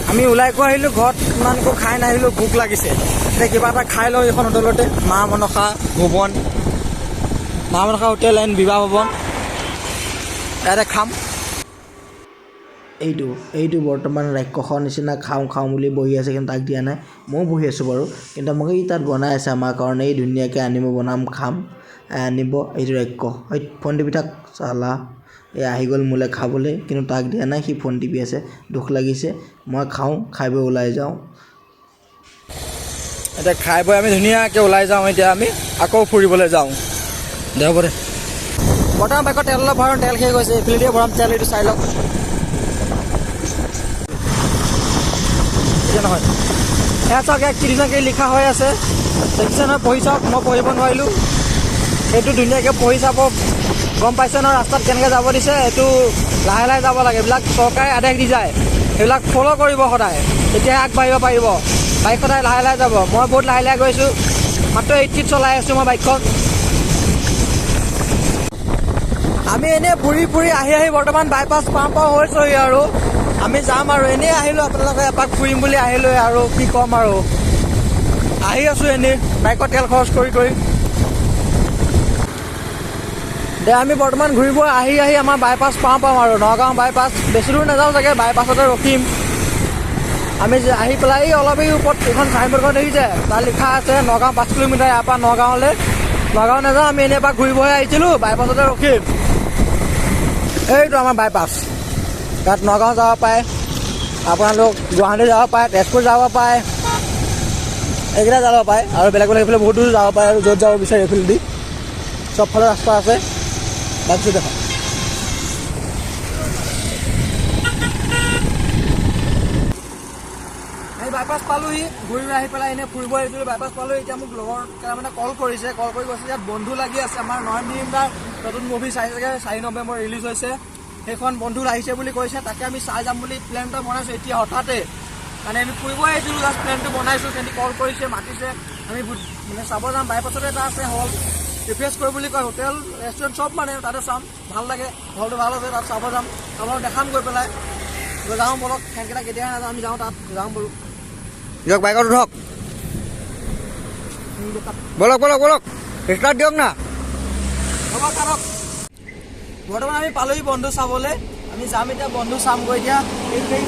আমি ওলাই গৈ আহিলোঁ, ঘৰত ইমান একো খাই নাহিলোঁ, ভোক লাগিছে। এতিয়া কিবা এটা খাই লওঁ এইখন হোটেলতে, মা মনসা ভৱন, মা মনসা হোটেল এণ্ড বিবাহ ভৱন, ইয়াতে খাম। এইটো এইটো বৰ্তমান ৰাক্ষসৰ নিচিনা খাওঁ খাওঁ বুলি বহি আছে, কিন্তু তাক দিয়া নাই। ময়ো বহি আছোঁ বাৰু, কিন্তু মোক এই তাত বনাই আছে আমাৰ কাৰণে, এই ধুনীয়াকৈ আনিব, বনাম খাম, আনিব। এইটো ৰাক্ষস, এই ফোন টিপি থাক চালা। এই আহি গ'ল মোলৈ খাবলৈ, কিন্তু তাক দিয়া নাই, সি ফোন টিপি আছে, দুখ লাগিছে। মই খাওঁ, খাই বৈ ওলাই যাওঁ। এতিয়া খাই বৈ আমি ধুনীয়াকৈ ওলাই যাওঁ। এতিয়া আমি আকৌ ফুৰিবলৈ যাওঁ। দে, হ'ব দে। বৰ্তমান বাইকত তেল অলপ ভৰাম, তেল শেষ হৈছে। এইফালে দিয়ে ভৰাম তেল, এইটো চাই লওক। এতিয়া নহয়, এয়া চাওক, ইয়াত কি ধুনীয়াকৈ লিখা হৈ আছে, দেখিছে নহয়? পঢ়ি চাওক, মই পঢ়িব নোৱাৰিলোঁ। সেইটো ধুনীয়াকৈ পঢ়ি চাব, গম পাইছে নহয় ৰাস্তাত কেনেকৈ যাব দিছে। এইটো লাহে লাহে যাব লাগে, এইবিলাক চৰকাৰে আদেশ দি যায়, সেইবিলাক ফ'ল' কৰিব সদায়, তেতিয়াহে আগবাঢ়িব পাৰিব। বাইক সদায় লাহে লাহে যাব। মই বহুত লাহে লাহে গৈছোঁ, মাত্ৰ 80ত চলাই আছোঁ মই বাইকখন। আমি এনেই ফুৰি ফুৰি আহি আহি বৰ্তমান বাইপাছ পাওঁ পাওঁ হৈছোহি আৰু আমি যাম আৰু। এনেই আহিলোঁ, আপোনালোকে এপাক ফুৰিম বুলি আহিলোঁ আৰু কি ক'ম আৰু, আহি আছোঁ এনেই বাইকত তেল খৰচ কৰি কৰি। দে, আমি বৰ্তমান ঘূৰিব আহি আহি আমাৰ বাইপাছ পাওঁ পাওঁ আৰু, নগাঁও বাইপাছ। বেছি দূৰ নাযাওঁ চাগে, বাইপাছতে ৰখিম আমি। যে আহি পেলাই এই অলপ এই ওপৰত এইখন চাইনবোৰ্ডখন দেখিছে, তাত লিখা আছে নগাঁও 5 কিলোমিটাৰ ইয়াৰ পৰা নগাঁৱলৈ। নগাঁও নাযাওঁ আমি, এনেই এপাক ঘূৰিবহে আহিছিলোঁ, বাইপাছতে ৰখিম। এইটো আমাৰ বাইপাছ, তাত নগাঁও যাব পাৰে আপোনালোক, গুৱাহাটী যাব পাৰে, তেজপুৰ যাব পাৰে, এইকেইটা যাব পাৰে আৰু বেলেগ বেলেগ এইফালে বহুত দূৰ যাব পাৰে আৰু য'ত যাব বিচাৰে এইফালেদি চবফালে ৰাস্তা আছে। তাৰপিছত দেখা আমি বাইপাছ পালোহি, ঘূৰি আহি পেলাই এনেই ফুৰিব আহিছিলোঁ, বাইপাছ পালোহি। এতিয়া মোক লগৰ কেইটামানে কল কৰিছে, কল কৰি কৈছে ইয়াত বন্ধু লাগি আছে, আমাৰ নয়ন দাৰ নতুন মুভি চাই চাগে, 4 নৱেম্বৰ ৰিলিজ হৈছে সেইখন, বন্ধু আহিছে বুলি কৈছে, তাকে আমি চাই যাম বুলি প্লেন এটা বনাইছোঁ এতিয়া হঠাতে। মানে আমি ফুৰিব আহিছিলোঁ, জাষ্ট প্লেনটো বনাইছোঁ, সিহঁতি কল কৰিছে, মাতিছে, আমি মানে চাব যাম। বাইপাছতে এটা আছে হল, ৰিফ্ৰেছ কৰি বুলি কয়, হোটেল ৰেষ্টুৰেণ্ট চব মানে তাতে চাম, ভাল লাগে, হলটো ভাল আছে, তাত চাব যাম, আপোনালোক দেখাম গৈ পেলাই। যাওঁ বলক, ফেনকেইটা কেতিয়া নাযাওঁ, আমি যাওঁ তাত যাওঁ বলো। দিয়ক বাইকত উঠক, বলক বলক বলক, ষ্টাৰ্ট দিয়ক না। হ'ব কাৰক। বৰ্তমান আমি পালোহি বন্ধু চাবলৈ, আমি যাম এতিয়া বন্ধু চামগৈ। এতিয়া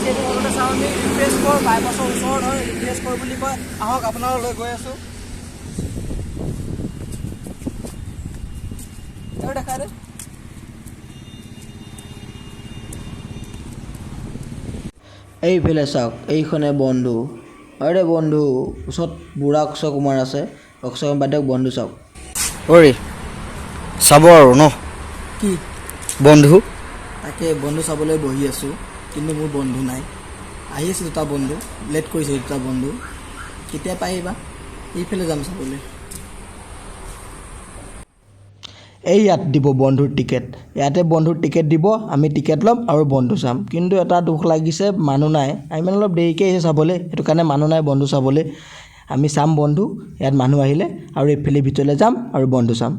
এইটো হলতে চাম আমি, ৰিফ্ৰেছ কৰ বাইপাছৰ ওচৰত হয়, ৰিফ্ৰেছ কৰ বুলি কয়। আহক আপোনালোক লৈ গৈ আছোঁ, দেখাই দে। এইফালে চাওক, এইখনে বন্ধু। আৰে বন্ধু, ওচৰত বুঢ়া অক্ষয় কুমাৰ আছে, অক্ষয় কুমাৰ বাদ দিয়ক, বন্ধু চাওক। ঐ চাব আৰু ন কি বন্ধু? তাকে বন্ধু চাবলৈ বহি আছোঁ, কিন্তু মোৰ বন্ধু নাই। আহি আছে দুটা বন্ধু, লেট কৰিছে দুটা বন্ধু, কেতিয়া পাই বা। এইফালে যাম চাবলৈ। এই ইয়াত দিব বন্ধুৰ টিকেট, ইয়াতে বন্ধুৰ টিকেট দিব, আমি টিকেট ল'ম আৰু বন্ধু চাম। কিন্তু এটা দুখ লাগিছে, মানুহ নাই। আমি মানে অলপ দেৰিকৈ আহিছোঁ চাবলৈ, সেইটো কাৰণে মানুহ নাই বন্ধু চাবলৈ। আমি চাম বন্ধু ইয়াত মানুহ আহিলে, আৰু এইফালে ভিতৰলৈ যাম আৰু বন্ধু চাম।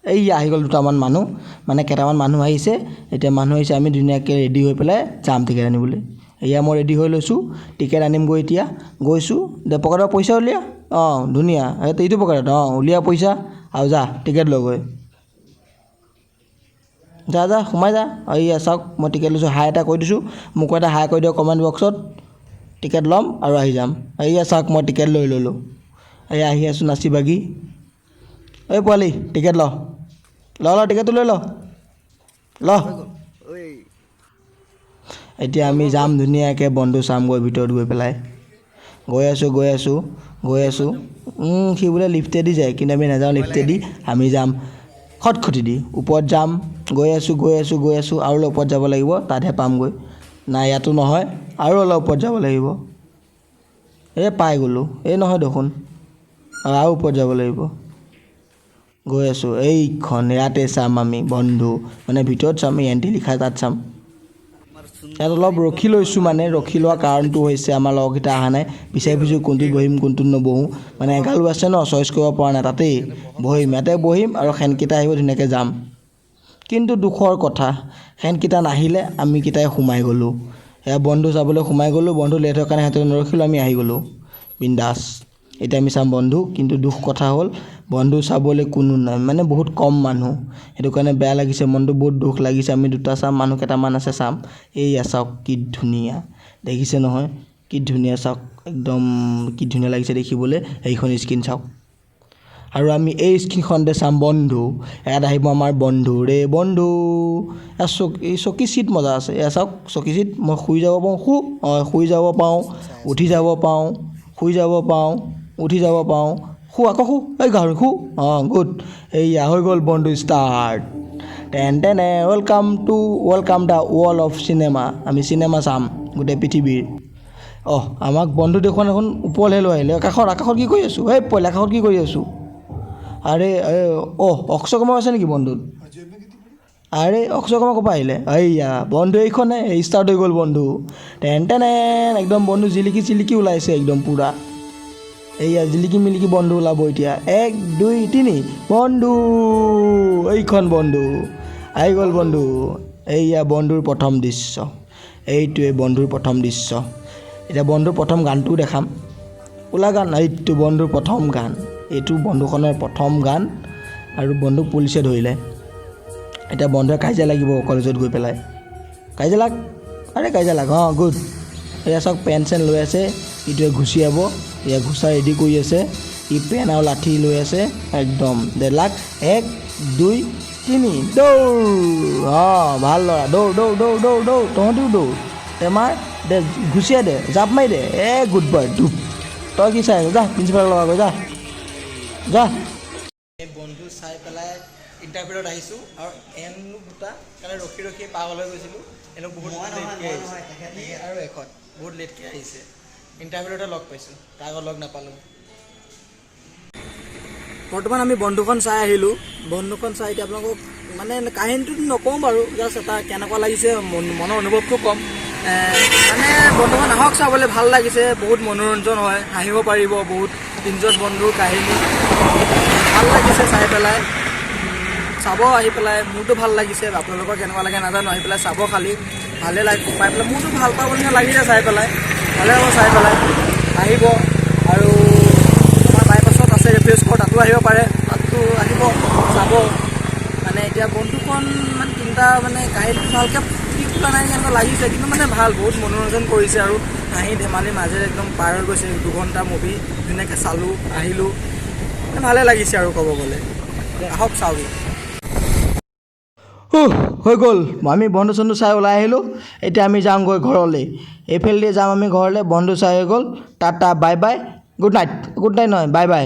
এই আহি গ'ল দুটামান মানুহ, মানে কেইটামান মানুহ আহিছে। এতিয়া মানুহ আহিছে, আমি ধুনীয়াকৈ ৰেডি হৈ পেলাই যাম টিকেট আনিবলৈ। এয়া মই ৰেডি হৈ লৈছোঁ, টিকেট আনিমগৈ এতিয়া গৈছোঁ। দে পকেটৰ পইচা উলিয়া, অঁ ধুনীয়া, এইটো পকেটত অঁ উলিয়া পইচা আৰু যা টিকেট লৈ গৈ, যা যা সোমাই যা। এইয়া চাওক মই টিকেট লৈছোঁ, হাই এটা কৰি দিছোঁ, মোকো এটা হাই কৰি দিয়ক কমেণ্ট বক্সত। টিকেট ল'ম আৰু আহি যাম। এইয়া চাওক মই টিকেট লৈ ল'লোঁ, এইয়া আহি আছোঁ নাচি বাগি। এই পোৱালি টিকেট ল, ল ল টিকেটটো লৈ ল ল। এতিয়া আমি যাম ধুনীয়াকৈ বন্ধু চামগৈ ভিতৰত গৈ পেলাই। গৈ আছোঁ গৈ আছোঁ গৈ আছোঁ। সি বোলে লিফ্টেদি যায়, কিন্তু আমি নাযাওঁ লিফ্টেদি, আমি যাম খটখটি দি ওপৰত যাম। গৈ আছোঁ গৈ আছোঁ গৈ আছোঁ, আৰু অলপ ওপৰত যাব লাগিব, তাতহে পামগৈ। নাই ইয়াতো নহয়, আৰু অলপ ওপৰত যাব লাগিব। এই পাই গ'লোঁ, এই নহয় দেখোন, আৰু ওপৰত যাব লাগিব। গৈ আছোঁ, এইখন ইয়াতে চাম আমি বন্ধু, মানে ভিতৰত চাম, এই এণ্ট্ৰি লিখা তাত চাম। ইয়াত অলপ ৰখি লৈছোঁ, মানে ৰখি লোৱা কাৰণটো হৈছে আমাৰ লগৰকেইটা অহা নাই, বিচাৰি ফুৰিছোঁ কোনটোত বহিম কোনটোত নবহোঁ, মানে এগালো আছে ন, চইচ কৰিব পৰা নাই। তাতেই বহিম, ইয়াতে বহিম আৰু সেনকেইটা আহিব ধুনীয়াকৈ যাম। কিন্তু দুখৰ কথা, সেনকেইটা নাহিলে, আমিকেইটাই সোমাই গ'লোঁ। এয়া বন্ধু চাবলৈ সোমাই গ'লোঁ। বন্ধু লেট হোৱাৰ কাৰণে সিহঁতে নৰখিলোঁ, আমি আহি গ'লোঁ বিন্দাছ। এতিয়া আমি চাম বন্ধু। কিন্তু দুখ কথা হ'ল, বন্ধু চাবলৈ কোনো নাই, মানে বহুত কম মানুহ। সেইটো কাৰণে বেয়া লাগিছে, মনটো বহুত দুখ লাগিছে। আমি দুটা চাম, মানুহ কেইটামান আছে চাম। এইয়া চাওক কি ধুনীয়া দেখিছে নহয়, কি ধুনীয়া চাওক, একদম কি ধুনীয়া লাগিছে দেখিবলৈ। এইখন স্ক্ৰীণ চাওক আৰু আমি এই স্ক্ৰীণখনতে চাম বন্ধু। ইয়াত আহিব আমাৰ বন্ধু ৰে বন্ধু। ইয়াত চকী, এই চকী চিট মজা আছে। এয়া চাওক চকী চিট, মই শুই যাব পাৰোঁ, শু অঁ শুই যাব পাৰোঁ, উঠি যাব পাৰোঁ, শুই যাব পাৰোঁ, উঠি যাব পাৰোঁ, শু আকৌ শু, এই গাহৰি শু, অঁ গুড। এইয়া হৈ গ'ল বন্ধু ষ্টাৰ্ট। টেন টেনে welcome to welcome the world of cinema। আমি চিনেমা চাম গোটেই পৃথিৱীৰ। অহ, আমাক বন্ধু দেখুৱাই দেখোন ওপৰলৈহে লৈ আহিলে। আকাশত আকাশত কি কৰি আছোঁ? এই পোৱালি, আকাশত কি কৰি আছোঁ? আৰে এই অহ, অক্ষয় কুমাৰ আছে নেকি বন্ধুত? আৰে অক্ষয় কুমাৰ ক'ৰ পৰা আহিলে? এইয়া বন্ধু এইখনে ষ্টাৰ্ট হৈ গ'ল বন্ধু। টেন টেনেন একদম বন্ধু জিলিকি চিলিকি ওলাইছে একদম পূৰা। এইয়া জিলিকি মিলিকি বন্ধু ওলাব এতিয়া। এক, দুই, তিনি, বন্ধু এইখন বন্ধু আহি গ'ল বন্ধু। এইয়া বন্ধুৰ প্ৰথম দৃশ্য, এইটোৱে বন্ধুৰ প্ৰথম দৃশ্য। এতিয়া বন্ধুৰ প্ৰথম গানটোও দেখাম। ওলা গান, এইটো বন্ধুৰ প্ৰথম গান, এইটো বন্ধুখনৰ প্ৰথম গান। আৰু বন্ধুক পুলিচে ধৰিলে। এতিয়া বন্ধুৱে কাজিয়া লাগিব কলেজত গৈ পেলাই। কাজিয়া লাগ, আৰে কাজিয়া লাগ, অঁ গুড। এয়া চাওক পেন চেন লৈ আছে, ইটোৱে ঘুচিয়াব। এয়া ঘোচা ৰেডি কৰি আছে, ই পেন আৰু লাঠি লৈ আছে একদম। দে লাগ, এক, দুই, তিনি, দৌৰ। অঁ ভাল ল'ৰা, দৌৰ দৌৰ দৌৰ দৌৰ দৌৰ, তহঁতিও দৌৰ। টেমাৰ দে, ঘুচিয়াই দে, জাপ মাৰি দে, এ গুড বয়। ধুপ, তই কি চাই আছ? যা প্ৰিন্সিপালক লগাগৈ, যা যা। বন্ধু চাই পেলাই ইণ্টাৰভিউত আহিছোঁ আৰু এওঁলোক দুটা কাৰণে ৰখি ৰখি পাগল হৈ গৈছিলোঁ। এওঁলোক বহুত লেটকৈ আহিছে, ই আৰু এখত বহুত লেটকৈ আহিছে। ইণ্টাৰভিউতে লগ পাইছোঁ, তাৰ আগত লগ নাপালোঁ। বৰ্তমান আমি বন্ধুখন চাই আহিলোঁ। বন্ধুখন চাই এতিয়া আপোনালোকক মানে কাহিনীটো নকওঁ বাৰু, জাষ্ট এটা কেনেকুৱা লাগিছে মনৰ অনুভৱটো ক'ম। মানে বন্ধুখন আহক চাবলৈ, ভাল লাগিছে, বহুত মনোৰঞ্জন হয়, হাঁহিব পাৰিব বহুত। তিনিজন বন্ধুৰ কাহিনী ভাল লাগিছে চাই পেলাই। চাব আহি পেলাই, মোৰতো ভাল লাগিছে, আপোনালোকৰ কেনেকুৱা লাগে নাজানো। আহি পেলাই চাব খালি, ভালে লাগে পাই পেলাই। মোৰতো ভাল পাব নিচিনা লাগিছে চাই পেলাই, ভালে হ'ব চাই পেলাই, আহিব। আৰু আমাৰ বাইপাছত আছে ৰিফ্ৰেছ কৰ, তাতো আহিব পাৰে, তাতো আহিব চাব। মানে এতিয়া বন্ধুখন মানে তিনিটা মানে কাহিনীটো ভালকৈ ফুটি তোলা নাই কেনেকুৱা লাগিছে, কিন্তু মানে ভাল, বহুত মনোৰঞ্জন কৰিছে আৰু হাঁহি ধেমালিৰ মাজেৰে একদম পাৰ হৈ গৈছে 2 ঘণ্টা মুভি। ধুনীয়াকৈ চালোঁ, আহিলোঁ, মানে ভালে লাগিছে আৰু ক'ব গ'লে। আহক চাওঁহি। হুহ, হৈ গ'ল, আমি বন্ধু চন্ধু চাই ওলাই আহিলোঁ। এতিয়া আমি যামগৈ ঘৰলৈ, এইফালেদি যাম আমি ঘৰলৈ। বন্ধু চাই হৈ গ'ল। Tata, bye bye, good night. Good night নহয়, বাই বাই।